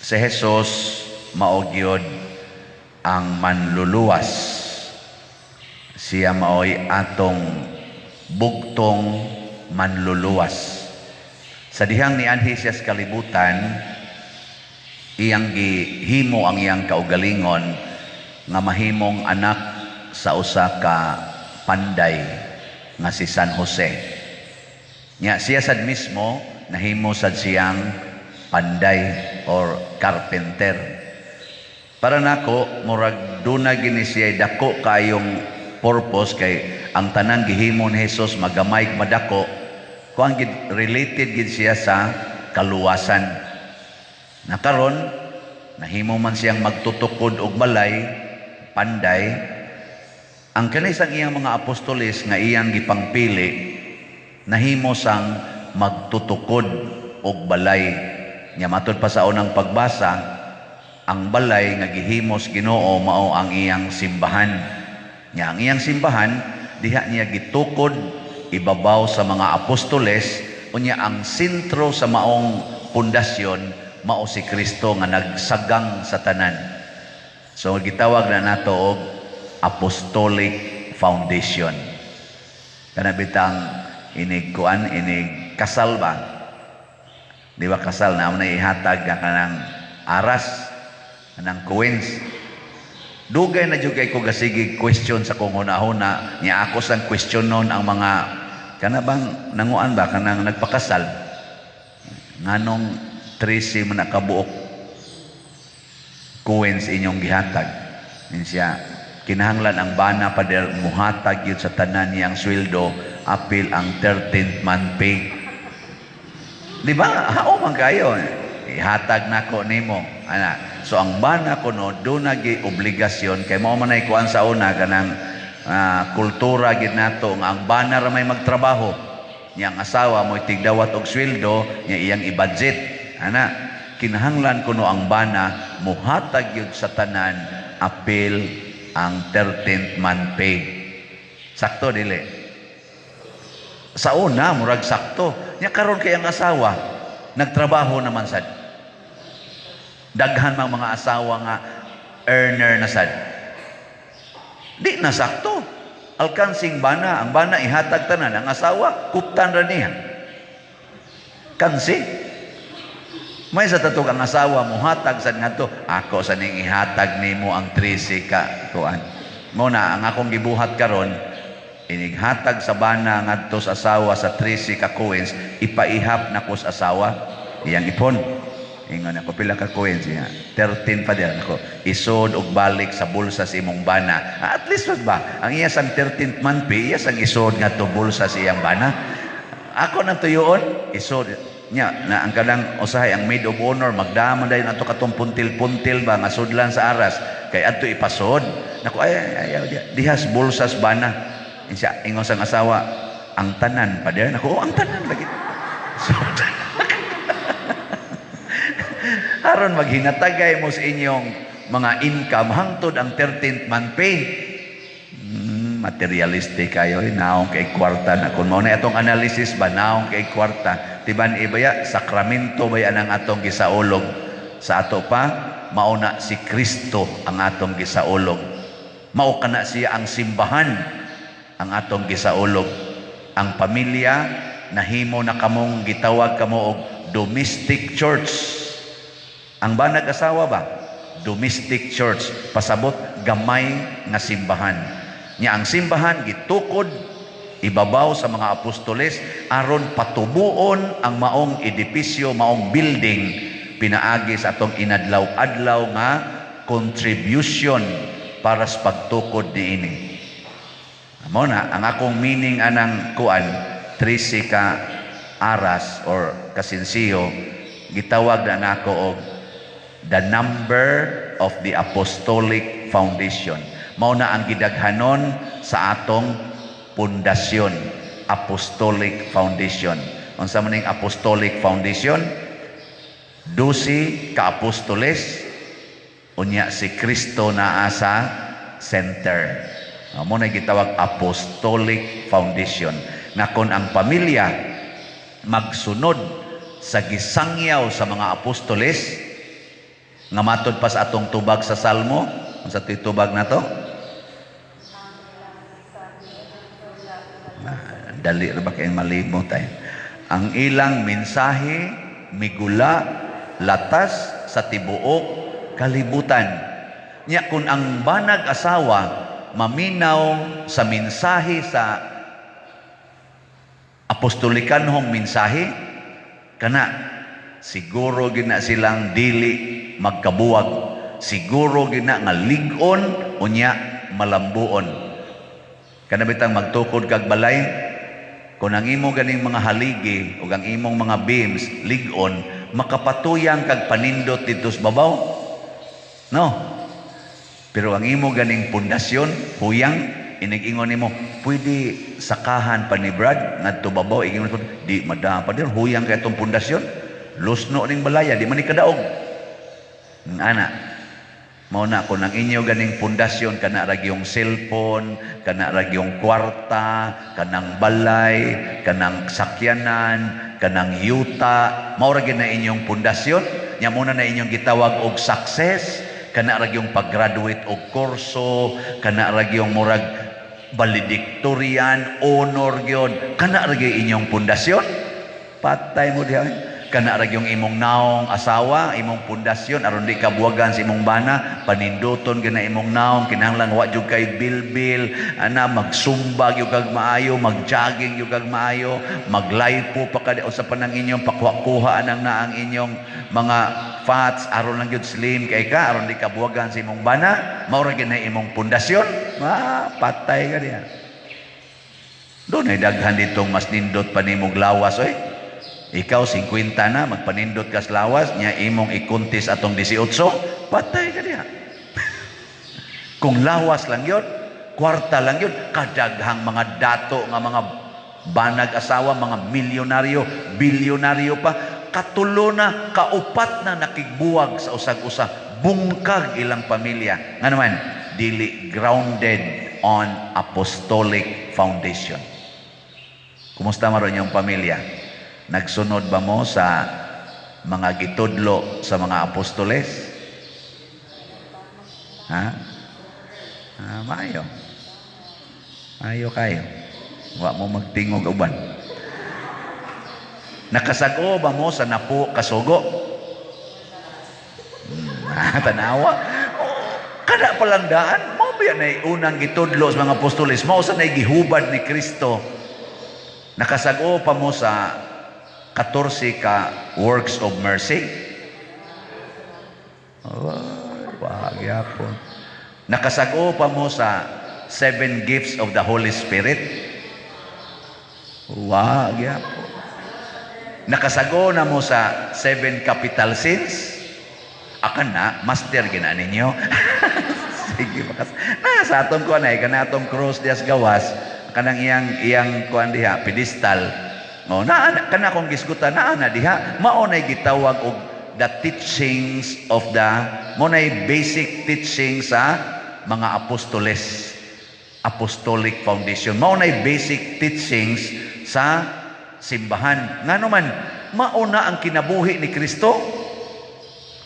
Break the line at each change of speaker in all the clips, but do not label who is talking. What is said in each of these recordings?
Si Jesus mao gyud ang manluluwas. Siya maoy atong bugtong manluluwas. Sa dihang nianhi siya sa kalibutan, iyang gihimo ang iyang kaugalingon nga mahimong anak sa usa ka panday nga si San Jose. Nya siya sad mismo nahimo sad siyang panday or carpenter. Para nako, murag duna gini siya dako kayong purpose kay ang tanang gihimo ni Jesus, magamay, madako, kuan gid, related gid siya sa kaluwasan. Na karon nahimo man siyang magtutukod og balay, panday. Ang kanisang iyang mga apostoles nga iyang gipangpili, nahimo sang magtutukod og balay. Nya matud pa sa unang pagbasa, ang balay nga gihimos Ginoo mao ang iyang simbahan. Nya ang iyang simbahan, diha niya gitukod ibabaw sa mga apostoles. Unya ang sentro sa maong pundasyon mao si Kristo nga nagsagang sa tanan. So gitawag na nato og apostolic foundation. Kana bitang inig kuan, inig kasal ba? Di ba kasal na na ihatag nga kanang aras, kanang coins? Dugay na jud kay ko gasigig question sa kong hunahuna niya. Ako sang question nun ang mga kana bang nanguan ba, kanang nagpakasal, nganong 13 man nakabuok coins inyong gihatag? Nin siya, kinahanglan ang bana, pader, muhatag yun sa tanan niyang sweldo apil ang 13th month pay. Di ba? Hao man kayo. Ihatag nako nimo. Ana. So ang bana kuno duna gi obligasyon kay mao man ay kuan sa una, kanang kultura gid nato nga ang bana ra may magtrabaho. Nya ang asawa mo tigdawat og sweldo nya iyang i-budget. Ana, kinahanglan kuno ang bana muhatag gyud sa tanan apil ang 13th month pay. Sakto dili? Sa una, murag sakto. Nya karon kay ang asawa nagtrabaho naman sad. Daghan mang mga asawa nga earner na sad. Di na sakto. Alkansing bana, ang bana ihatag tanan, ang asawa kuptan ra niya. Kansi. May sa tatog ang asawa muhatag sad ngadto, ako sa ning ihatag nimo ang 13 ka kuan. Mo na ang akong gibuhat karon, inighatag sa bana ngadto sa asawa sa 13 ka coins, ipaihap na ko sa asawa iyang ipon. Ingon ako, "Pila ka coins?" Iya, "13 pa din." Ako, "Isod og balik sa bulsa sa imong bana." At least ba ang iya sang 13th month pay, iya sang isod ngadto bulsa sa iyang bana. Ako nang tuyoon, isod nya na ang kanang usahay ang maid of honor magdama dayon ato katong puntil-puntil ba nga sudlan sa aras kay adto ipasod nako. Ay, ay, ay, dihas bulsas bana. Insa ingon sang asawa, "Ang tanan pa der?" Nako, "Oh, ang tanan lagi." So, aron maghinatagay mo sa inyong mga income hangtod ang 13th month pay. Materialistic kayo, eh. Naong kay kwarta na. Kung mao na atong analysis ba, naong kay kwarta. Tiban ibaya, sakramento ba yan ang atong gisaulog? Sa ato pa, mao na si Kristo ang atong gisaulog. Mao kana siya ang simbahan ang atong gisaulog. Ang pamilya, nahimo na kamong gitawag kamo og domestic church. Ang banag asawa ba? Domestic church. Pasabot, gamay nga simbahan. Nya ang simbahan gitukod ibabaw sa mga apostoles aron patubuon ang maong edipisyo, maong building, pinaagi sa atong inadlaw-adlaw nga contribution para sa pagtukod niini. Mao na ang akong meaning anang kuan, 13 ka aras or kasinsiyo, gitawag na nako og the number of the apostolic foundation. Mao na ang gidaghanon sa atong pundasyon, apostolic foundation. Unsa man ning apostolic foundation? 12 ka apostoles, unya si Kristo naa sa center. Mo na gitawag apostolic foundation. Nga kon ang pamilya magsunod sa gisangyaw sa mga apostoles, Nga matod pa sa atong tubag sa Salmo, unsa to'y tubag nato? Ah, dali ra ba kayong malimot ay. Ang ilang mensahe migula latas sa tibuok kalibutan. Nya kung ang banag asawa maminaw sa mensahe, sa apostolikanhong mensahe, kana siguro gina silang dili magkabuwag, siguro gina nga lig-on unya malambuon. Kana bitang magtukod kag balay, kung ang imo ganing mga haligi ug ang imong mga beams lig-on, makapatuyang kag panindot didto sa babaw, no? Pero ang imo ganing pundasyon huyang, inig-ingon nimo, "Pwede sakahan pa ni Brad ngadto babaw?" Ingon ko, "Di mada pa dir, huyang kay itong pundasyon, lusno ning balaya, di man ni kadaog." Ana mao na, kung ang inyo ganing pundasyon kana ra gyung cellphone, kana ra gyung kwarta, kanang balay, kanang sakyanan, kanang yuta, mao ra gyud na inyong pundasyon nya, mao na na inyong gitawag og success, kana ra gyung pag-graduate og kurso, kana ra gyung murag valedictorian, honor gyud, kana ra gyud inyong pundasyon, patay mo diha. Kana ra gyung imong naong asawa, imong pundasyon aron di ka buwagan sa imong bana, paninduton gyud na imong naong, kinahanglan wa jud kay bilbil, ana, magsumba gyud kag maayo, mag-jogging gyud kag maayo, maglaypo pa ka usa pa nang inyong pakuha-kuha anang naang inyong mga fats aron lang gyud slim kay ka, aron di ka buwagan sa imong bana, mao ra gyud na imong pundasyon, ma patay ka diha. Doon ay daghan ditong mas nindot pa nimong lawas oy. Ikaw 50 na, magpanindot ka sa lawas, nya imong ikuntis atong 18, patay ka diha. Kung lawas lang yun, kwarta lang yun, kadaghang mga dato nga mga banag asawa, mga milyonaryo, bilyonaryo pa, katulo na, kaupat na nakigbuwag sa usag-usa, bungkag ilang pamilya. Nga naman, dili grounded on apostolic foundation. Kumusta maron yung pamilya? Nagsunod ba mo sa mga gitudlo sa mga apostoles? Ha? Ah, maayo. Maayo kayo. Wa mo magtingog uban. Nakasag-o ba mo sa napo kasugo? Tanawa. Oh, kada palang daan, mao ba yan ay unang gitudlo sa mga apostoles? Mao sa nay gihubad ni Kristo. Nakasag-o pa mo sa 14 ka works of mercy? Oh, wag yapon. Nakasag-o pa mo sa seven gifts of the Holy Spirit? Wag yapon. Nakasag-o na mo sa seven capital sins? Akan na, master gina ninyo. Sige, makas. Na, sa atong kuan ay, kana atong cross dias gawas, kanang iyang iyang kuan diha, pedestal. Oh, naa kana akong gisgutan, naa na diha. Mao nay gitawag og the teachings of the mao nay basic teaching sa mga apostoles. Apostolic foundation. Mao nay basic teachings sa simbahan. Ngano man mao na ang kinabuhi ni Kristo?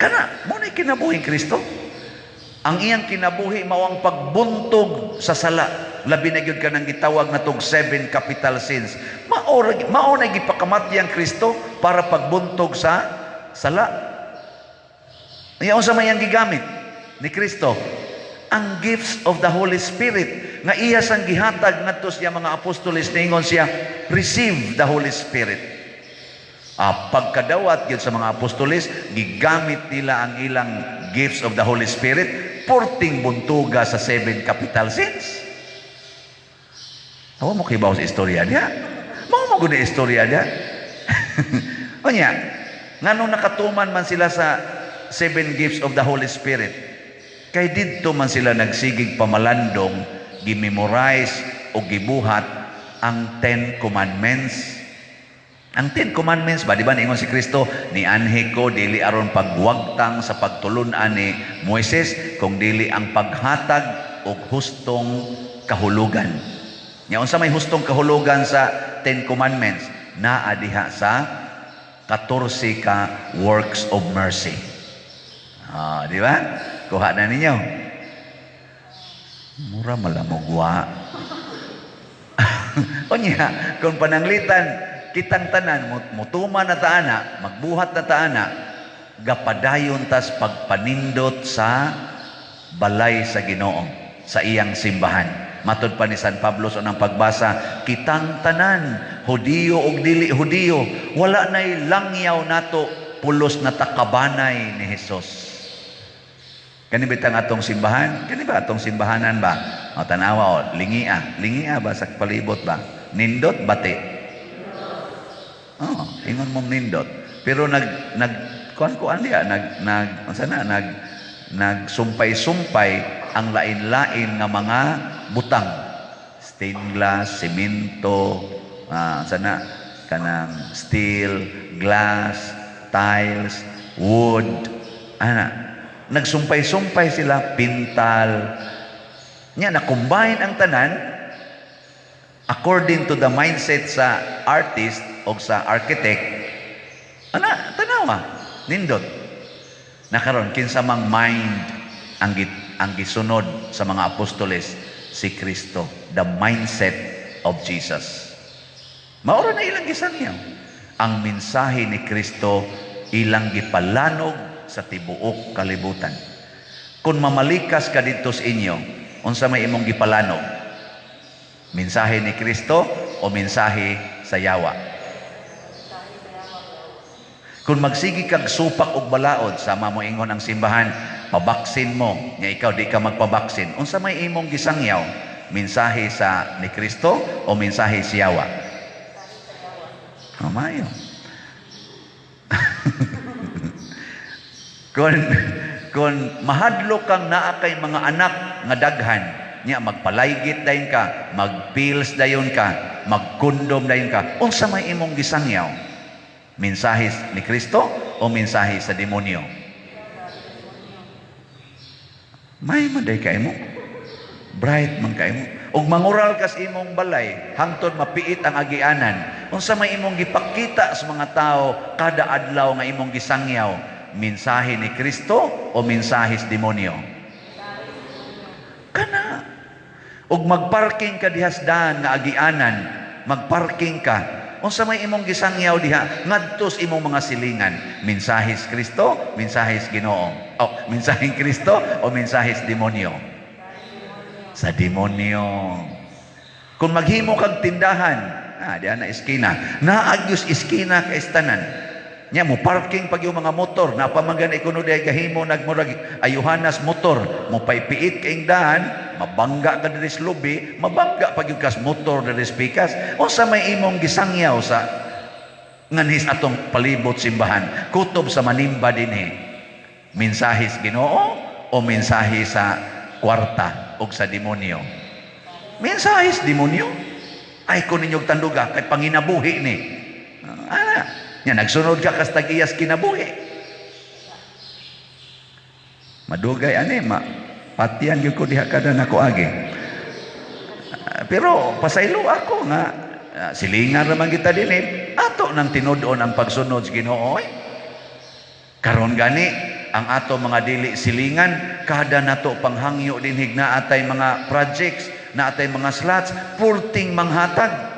Kana mao nay kinabuhi ni Kristo. Ang iyang kinabuhi mao ang pagbuntog sa sala. Labi na gyud kanang gitawag na tog seven capital sins. Mao na gipakamatay ang Kristo para pagbuntog sa sala. Iya, unsa may ang gigamit ni Kristo? Ang gifts of the Holy Spirit nga iya sang gihatag ngadto sa mga apostoles. Ningon siya, "Receive the Holy Spirit." Ah, pagkadawat gyud sa mga apostoles, gigamit nila ang ilang gifts of the Holy Spirit porting buntuga sa seven capital sins. Awa mo kibaw sa istorya niya. Mao mo gud istorya niya. Unya, nganong nakatuman man sila sa seven gifts of the Holy Spirit? Kay didto man sila nagsigig pamalandong, gimemorize o gibuhat ang 10 Commandments. Ang 10 Commandments ba, di ba, niingon si Kristo, "Nianhi ko dili aron pagwagtang sa pagtulun-an ni Moises, kung dili ang paghatag og hustong kahulugan." Nya unsa may hustong kahulugan sa 10 Commandments? Naa diha sa 14 ka works of mercy. Ah, di ba? Kuha na ninyo. Mura malamugwa. Unya, kung pananglitan, kitang tanan, mutuman na ta ana, magbuhat na ta ana, gapadayon tas pagpanindot sa balay sa Ginoo, sa iyang simbahan. Matod pa ni San Pablo sa unang pagbasa, kitang tanan, Hudiyo ug dili Hudiyo, wala na'y langyaw nato, pulos na takabanay ni Hesus. Kani bitang atong simbahan? Kani ba atong simbahanan ba? O tanawa o, lingia. Lingia ba sa palibot ba? Nindot bati. Oh, ingon mong nindot. Pero nag nag kuan kuan diya, nag nag unsa na, nagsumpay-sumpay ang lain-lain nga mga butang. Stained glass, semento, unsa na, kanang steel, glass, tiles, wood, ana. Nagsumpay-sumpay sila, pintal. Nya na-combine ang tanan according to the mindset sa artist o sa architect. Ana, tanawa, nindot. Nakaron kinsa mang mind ang gisunod sa mga apostoles? Si Kristo, the mindset of Jesus. Maura na ilang gisangyaw. Ang mensahe ni Kristo ilang gipalanog sa tibuok kalibutan. Kung mamalikas ka didto sa inyo, unsa may imong gipalanog? Mensahe ni Kristo o mensahe sa yawa? Kung magsigi kag supak og balaod, sama mo ingon ang simbahan, pabaksin mo, nya ikaw di ka magpabaksin. Unsa may imong gisangyaw? Mensahe sa ni Kristo o mensahe sa yawa? Oh, mayo. Kung mahadlok kang naa kay mga anak nga daghan, nya magpalaygit dayon ka, magpills dayon ka, magkondom dayon ka, unsa may imong gisangyaw? Mensahe ni Kristo o mensahe sa demonyo? May man day kay mo. Bright man kay mo. Ug mangural kas imong balay, hangtod mapiit ang agianan. Unsa may imong gipakita sa mga tao kada adlaw nga imong gisangyaw? Mensahe ni Kristo o mensahe sa demonyo? Kana. Ug magparking ka diha sa daan nga agianan, magparking ka. Unsa may imong gisangyaw diha ngadto sa imong mga silingan? Mensahe sa Kristo, mensahe sa Ginoo. O mensahe Kristo o mensahe sa demonyo? Sa demonyo. Kung maghimo kag tindahan, diha na eskina, naagyos eskina kay tanan. Nya mo parking pag yung mga motor, napamanggan ikuno diay gahimo nagmurag ayuhanas motor, mo paypiit kay daan, mabangga ka diri sa lubi, mabangga pag yung kas motor diri sa pikas. Unsa may imong gisangyaw sa nganhis atong palibot simbahan, kutob sa manimba dinhi? Mensahe sa Ginoo o mensahe sa kwarta o sa demonyo? Mensahe sa demonyo. Ay ko ninyong tanduga kay panginabuhi ni. Ana. Nya nagsunod ka kas tag-iyas kinabuhi. Madugay ani ma patian gyud ko diha kada nako agi. Pero pasaylo ako nga silingan ra man kita dinhi, ato nang tinud-on ang pagsunod sa Ginoo. Oy. Karon gani ang ato mga dili silingan kada nato panghangyo dinhi na atay mga projects, na atay mga slots, purting manghatag.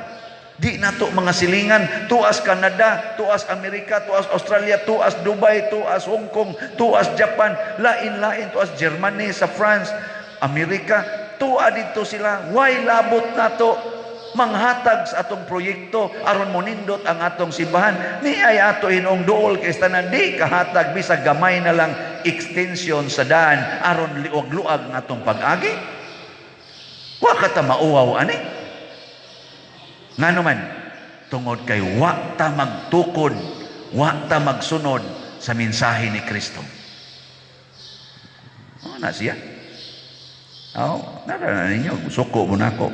Di nato mga silingan, tuas Canada, tuas Amerika, tuas Australia, tuas Dubai, tuas Hong Kong, tuas Japan, lain-lain, tuas Germany, sa France, Amerika, tua dito sila. Why labot nato manghatag sa atong proyekto aron monindot ang atong simbahan? Ni ay ato hinuong duol kay tanan di kahatag bisag gamay na lang extension sa daan aron liwag-luag ang atong pag-agi. Wa ka ta mauwaw ani. Ngano man, tungod kay wa ta magtukod, wa ta magsunod sa mensahe ni Kristo. Oh, na siya. Oh, nara na ninyo, suko mo nako.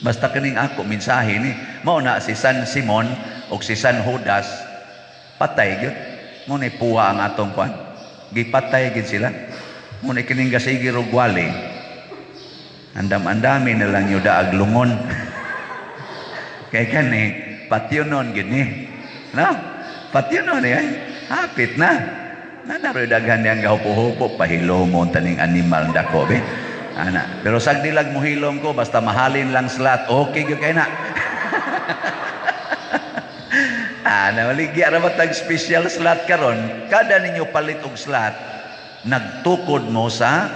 Basta kining ako mensahe ni, mao na si San Simon o si San Judas patay gyud. Mo ni puwa ang atong kwan. Gipatay gyud sila. Mo ni kining gasigi rog wali. Andam-andami na lang yuda aglungon. Kay kani patyonon gid ni. No? Patyonon eh. Hapit na. Nanaroy daghan niyang gahupo-hupo, pahilomon taning animal dako be. Ana, pero sagdi lang mohilom ko basta mahalin lang slot. Okay gyud kay na. Ana, maligya ra ba tag special slot karon? Kada ninyo palit og slot, nagtukod mo sa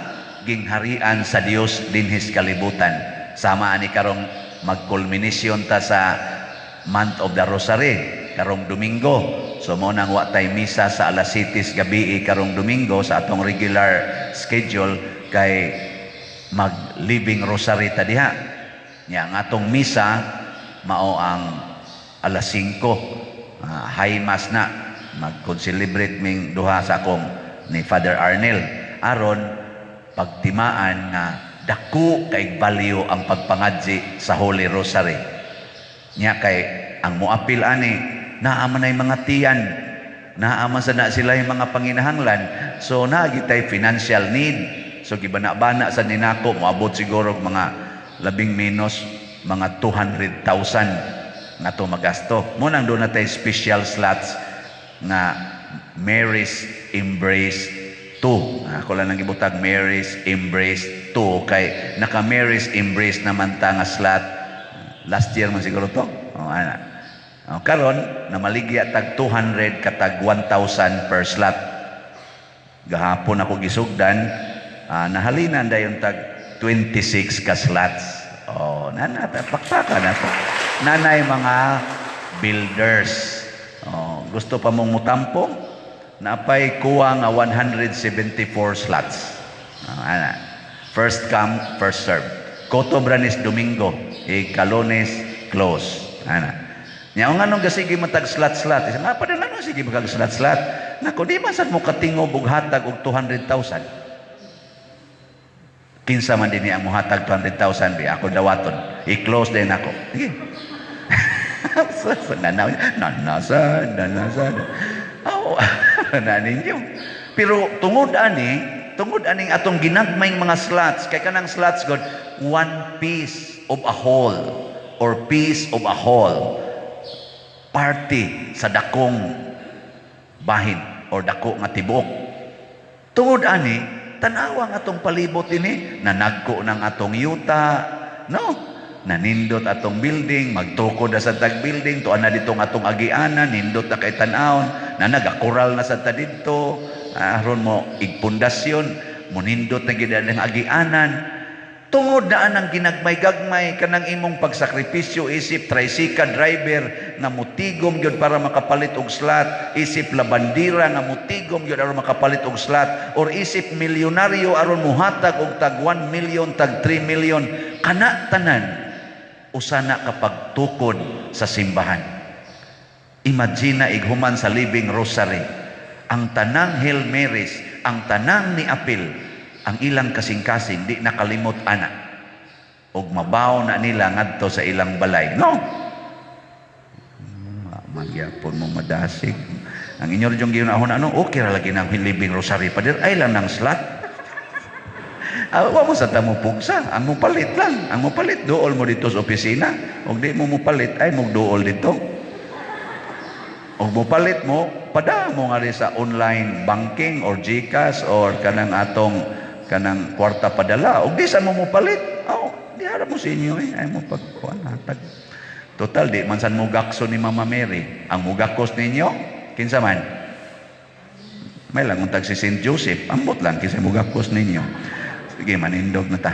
gingharian sa Dios dinhis kalibutan. Sama ani karong mag-culmination ta sa month of the Rosary karong Domingo. So mo nang wa tay misa sa alas 7 gabi karong Domingo sa atong regular schedule kay mag Living Rosary ta diha. Nya ang atong misa mao ang alas 5. High mass na, mag-celebrate ming duha sa akong ni Father Arnel aron pagtimaan nga dako kay value ang pagpangadzi sa Holy Rosary. Nya kay ang moapil ani naa man ay mga tiyan, naa man sa na sila yung mga panginahanglan, so naa gitay financial need. So gibana-bana sa ninako, moabot siguro og mga labing menos mga 200,000 nga to magasto. Mo nang doon natay special slots nga Mary's Embrace 2. Ako lang nang gibutag Mary's Embrace 2 kay naka Mary's Embrace naman ta nga slot last year man siguro to. Oh, ana. Oh, karon namaligya tag 200 katag 1,000 per slot. Gahapon ako gisugdan, nahalinan dayon tag 26 ka slots. Oh, nana pakpaka na to. Nanay mga builders. Oh, gusto pa mong mutampo? Napay kuha nga 174 slots. Ana. First come, first serve. Kutob ra nis Domingo, ika-Lunes close. Ana. Nya nga nung gasige matag slot-slot. Isa nga pa din ano sige magag slot-slot. Nako, di man sad mo katingob og hatag og 200,000. Kinsa man dinhi ang mohatag 200,000 bi ako dawaton. I-close din ako. Sige. Sa nanaw, nanasa, nanasa. Oh, na ninyo. Pero tungod ani, tungod aning atong ginagmayng mga slots, kay kanang slots god, one piece of a whole or piece of a whole party sa dakong bahin or dako nga tibuok. Tungod ani, tanawa ang atong palibot ini, nanagko ng atong yuta, no? Nanindot atong building, magtukod na sa tag building, tuan na ditong atong agianan, nindot na kay tan-awon, na nagakural na sa ta didto, aron mo igpundasyon, munindot na gid ang agianan. Tungod na anang ginagmay-gagmay kanang imong pagsakripisyo isip tricycle driver nga mutigom gyud para makapalit og slot, isip labandira nga mutigom gyud aron makapalit og slot, or isip milyonaryo aron muhatag og tag 1 million, tag 3 million, kana tanan usa na kapag tukod sa simbahan. Imagine na ighuman sa Living Rosary, ang tanang Hail Marys, ang tanang ni apil, ang ilang kasing-kasing di nakalimot ana. Og mabaw na nila ngadto sa ilang balay. No? Magyapon mo madasig. Ang inyo rin yung ginahon ano, okay ra lagi ng Living Rosary pa ay lang ng slot. Wa mo sa tamo pugsa, ang mupalit lang, ang mupalit duol mo dito sa opisina. Og di mo mupalit ay mugduol dito. Og mupalit mo, pada mo nga rin sa online banking or GCash or kanang atong kanang kwarta padala. Og di sa mo mupalit, oh, di ara mo sa inyo eh, ay mo pagkuan hatag. Total di man san mo gakso ni Mama Mary. Ang mugakos ninyo, kinsa man? May lang untag si Saint Joseph, ambot lang kinsa mugakos ninyo. Sige, manindog na ta.